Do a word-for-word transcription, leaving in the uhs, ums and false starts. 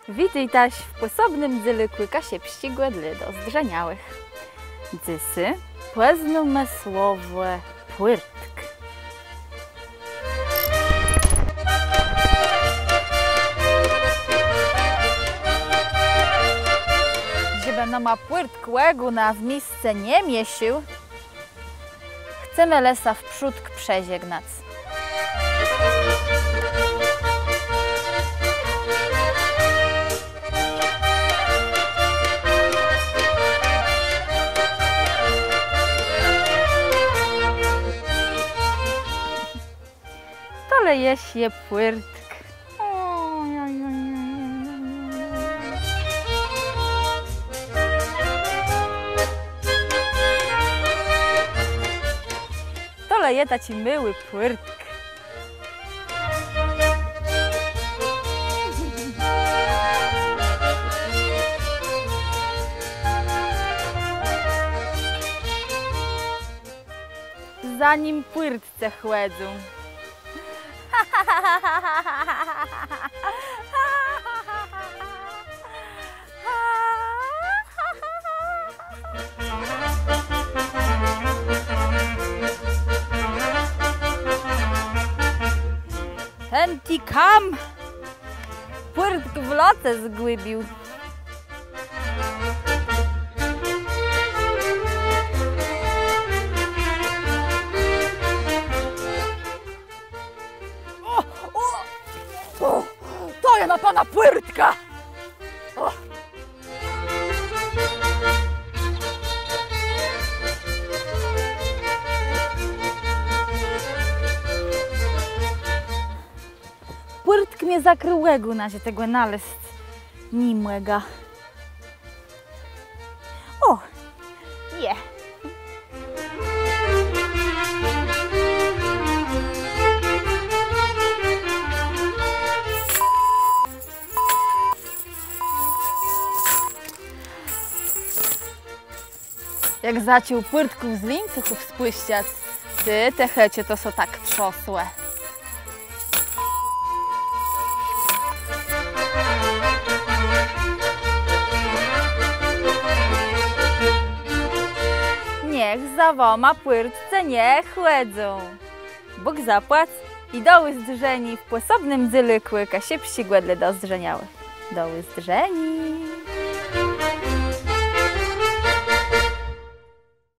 Witôjtaż w pòsobnym dzélëkù Kaszëbsczégò dlô dozdrzeniałëch. Dzysô pòznómë słowò pùrtk. Żebë nama pùrtk ògòna w misce nie miészôł, chcemë le sã wprzódk przeżegnac. To le jesz je pùrtk. To le je taczi miłi pùrtk. Za nim pùrtcë chòdzą. Ten ti kam pùrtk w lôce zgùbił. Ò, ò, ò, to je na pana pùrtka! Ò. Pùrtk mie zakrëł ògòna, że tegò nalezc ni mògã. Ò, je. Jak zaczął pùrtków z lińcuchów spùszczac, tej te chëcze to sã tak trzãsłë. Niech za wama pùrtcë nie chòdzą. Bóg zapłac i do ùzdrzeniô w pòsobnym dzélëkù Kaszëbsczégò dlô dozdrzeniałëch. Do ùzdrzeniô.